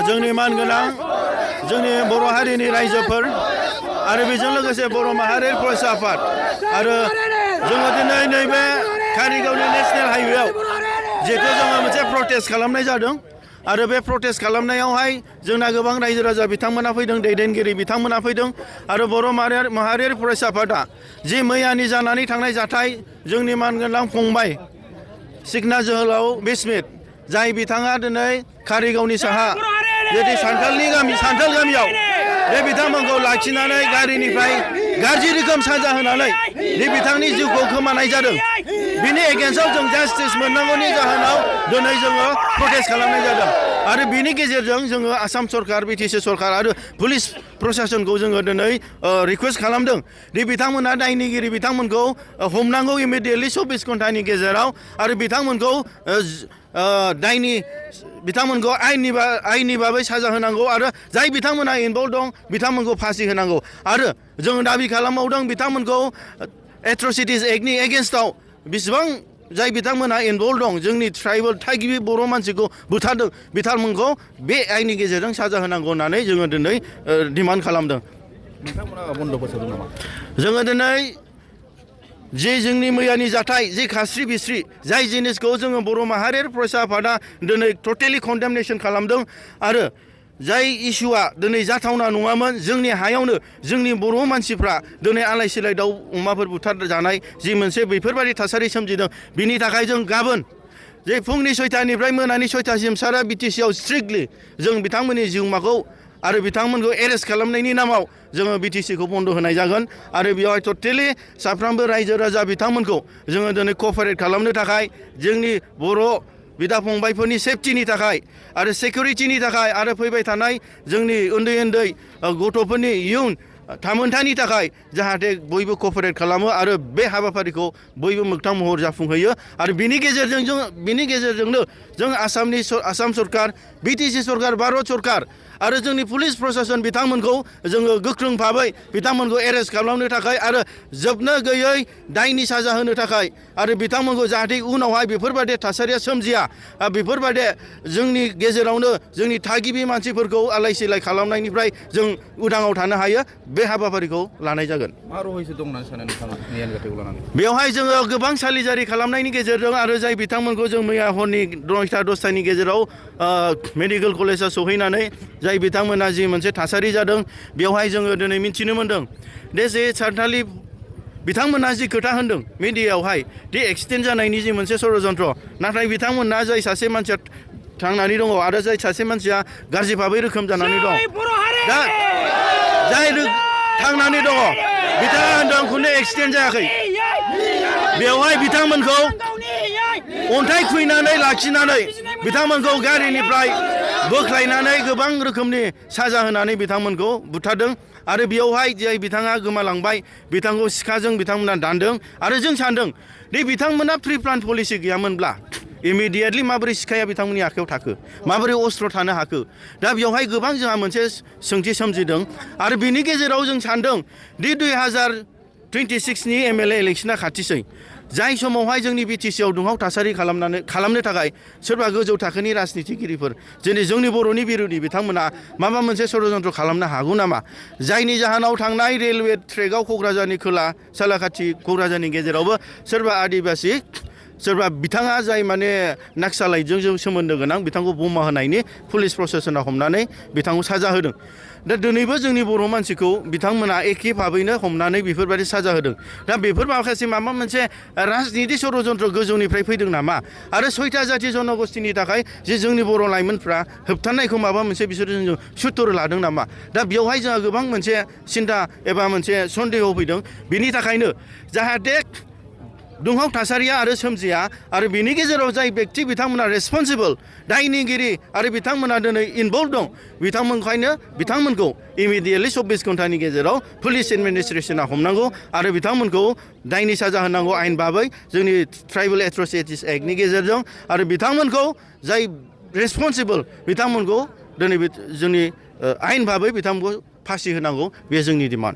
जोंनि मानगोनां जोंनि बर' हारिनि रायजोफोर आरो बेजों लोगोसे बर' माहारि फरायसा आफाद आरो जोङो दिनै नैबे कारिगावनि नेशनेल हाइवेआव जिहेथु जोङो मोनसे प्रटेस्ट खालामनाय जादों आरो बे प्रटेस्ट खालामनायावहाय जोंना गोबां रायजो राजा बिथांमोना फैदों दैदेनगिरि बिथांमोना फैदों आरो बर' माहारियारि फरायसा आफादा जि मैयानि जानानै थांनाय जाथाय जोंनि मानगोनां फंबाय सिखना जोहोलाव बिस्मित जाय बिथाङा दिनै कारिगावनि साहा जेरै सान्थाल गामियाव बे बिथांमोनखौ लाखिनानै गारिनिफ्राय गाज्रि रोखोम साजा होनानै बे बिथांनि जिउखौ खोमानाय जादों बिनि एगेन्स्टआव जों जास्टिस मोननांगौनि जाहोनाव दिनै जोङो प्रटेस्ट खालामनाय जादों आरो बिनि गेजेरजों जोङो आसाम सरकार बिटिसि सरकार आरो पुलिस प्रशासनखौ जोङो दिनै रिकुवेस्ट खालामदों दि बिथांमोना दायनिगिरि बिथांमोनखौ हमनांगौ इमिडियेटलि 24 घन्टानि गेजेराव आरो बिथांमोनखौ बिथांमोनखौ आयेननि बाबै साजा होनांगौ आरो जाय बिथांमोना इनभल्भ दं बिथांमोनखौ फासि होनांगौ आरो जों दाबि खालामबावदों बिथांमोनखौ एट्रसिटिस एक्टनि एगेन्स्टआव बेसेबां जाय बिथांमोना इनभल्भ दं जोंनि ट्राइबेल थागिबि बर' मानसिखौ बुथारदों बिथांमोनखौ बे आयेननि गेजेरजों साजा होनांगौ होननानै जोङो दिनै डिमान्ड खालामदों। नोंथांमोना बन्द फोसावदों नामा? जोङो दिनै जे जोंनि मैयानि जाथाय जे खास्रि बिस्रि जाय जिनिसखौ जोङो बर' माहारियारि फरायसा आफादा दिनै टटेलि कन्डेमनेसन खालामदों आरो जाय इस्युआ दिनै जाथावना नङामोन जोंनि हायावनो जोंनि बर' मानसिफ्रा दिनै आलाय सिलाय दाउ अमाफोर बुथार जानाय जि मोनसे बेफोरबायदि थासारि सोमजिदों बिनि थाखाय जों गाबोन जे फुंनि 6टानिफ्राय मोनानि 6टासिम सारा बिटिसिआव स्ट्रिक्टलि जों बिथांमोननि जिउमाखौ आरो बिथांमोनखौ एरेस्ट खालामनायनि नामाव जोङो बिटिसिखौ बन्द होनाय जागोन आरो बेवहाय टटेलि साफ्रोमबो रायजो राजा बिथांमोनखौ जोङो दिनै क'पारेट खालामनो थाखाय जोंनि बर' बिदा फंबायफोरनि सेफटिनि थाखाय आरो सिकिउरिटिनि थाखाय आरो फैबाय थानाय जोंनि उन्दै उन्दै गथ'फोरनि इयुन थामोनथानि थाखाय जाहाथे बयबो क'पारेट खालामो आरो बे हाबाफारिखौ बयबो मोगथां महर जाफुंहोयो आरो बिनि गेजेरजोंनो जों आसाम सरकार बिटिसि सरकार भारत सरकार आरो जोंनि पुलिस प्रशासन बिथांमोनखौ जोङो गोख्रों भाबै बिथांमोनखौ एरेस्ट खालामनो थाखाय आरो जोबनो गैयै दायनि साजा होनो थाखाय आरो बिथांमोनखौ जाहाथे उनावहाय बेफोरबायदि थासारिया सोमजिया बेफोरबायदि जोंनि गेजेरावनो जोंनि थागिबि मानसिफोरखौ आलाय सिलाय खालामनायनिफ्राय जों उदाङाव थानो हायो बे हाबाफारिखौ लानाय जागोन। मा रहैसो दं होननानै सानो नोंथाङा मैयानि जाथायखौ लानानै? बेवहाय जोङो गोबां सालिजारि खालामनायनि गेजेरजों आरो जाय बिथांमोनखौ जों मैया हरनि 9:10 गेजेराव मेडिकेल कलेजाव सहैनानै जाय बिथांमोना जि मोनसे थासारि जादों बेवहाय जोङो दिनै मिथिनो मोन्दों दे जे सानथालि बिथांमोना जि खोथा होनदों मिडियायावहाय दि एक्सिडेन्ट जानायनि जि मोनसे षड़यन्त्र नाथाय बिथांमोना जाय सासे मानसिया थांनानै दङ आरो जाय सासे मानसिया गाज्रि भाबै रोखोम जानानै दं दा जाय थांनानै दङ बिथाङा होनदों खुनु एक्सिडेन्ट जायाखै बेवहाय बिथांमोनखौ अन्थाइ खुबैनानै लाखिनानै बिथांमोनखौ गारिनिफ्राय बोख्लायनानै गोबां रोखोमनि साजा होनानै बिथांमोनखौ बुथारदों आरो बेयावहाय जाय बिथाङा गोमालांबाय बिथांखौ सिखाजों बिथांमोना दानदों आरो जों सानदों दि बिथांमोना प्रि प्लान पलिसि गैयामोनब्ला इमिडियेटलि माबोरै सिखाया बिथांमोननि आखायाव थाखो माबोरै अस्त्र थानो हाखो दा बेवहाय गोबां जोंहा मोनसे सोंथि सोमजिदों आरो बिनि गेजेराव जों सानदों दि 2026नि MLA इलेक्सना खाथिसै जाय समावहाय जोंनि बिटिसिआव दुंहाव थासारि खालामनो थाखाय सोरबा गोजौ थाखोनि राजनितिगिरिफोर जेरै जोंनि बर'नि बिरोधि बिथांमोना माबा मोनसे षड़यन्त्र खालामनो हागौ नामा जायनि जाहोनाव थांनाय रेलवे ट्रेकआव क'क्राझारनि खोला सालाकाथि क'क्राझारनि गेजेरावबो सोरबा आदिबासि सोरबा बिथाङा जाय माने नाक्सालाइटजों सोमोन्दो गोनां बिथांखौ बमा होनायनि पुलिस प्रशासना हमनानै बिथांखौ साजा होदों दा दिनैबो जोंनि बर' मानसिखौ बिथांमोना एखे भाबैनो हमनानै बेफोरबायदि साजा होदों दा बेफोर माखासे माबा मोनसे राजनिति षड़यन्त्र गोजौनिफ्राय फैदों नामा आरो 6टा जाथि जनगोष्ठीनि थाखाय जे जोंनि बर' लाइमोनफ्रा होबथानायखौ माबा मोनसे बिसोरो जों सुथुर लादों नामा दा बेवहाय जोंहा गोबां मोनसे सिन्था एबा मोनसे सन्देह फैदों बिनि थाखायनो जाहाथे दुंहाव थासारिया आरो सोमजिया आरो बिनि गेजेराव जाय व्यक्ति बिथांमोना रेसपन्सिबल दायनिगिरि आरो बिथांमोना दिनै इनभल्भ दं बिथांमोनखौ इमिडियेटलि 24 घन्टानि गेजेराव पुलिस एडमिनिस्ट्रेसना हमनांगौ आरो बिथांमोनखौ दायनि साजा होनांगौ आयेन बाबै जोंनि ट्राइबेल एट्रसिटिस एक्टनि गेजेरजों आरो बिथांमोनखौ जाय रेसपन्सिबल बिथांमोनखौ दिनै जोंनि आयेन बाबै बिथांमोनखौ फासि होनांगौ बे जोंनि डिमान्ड।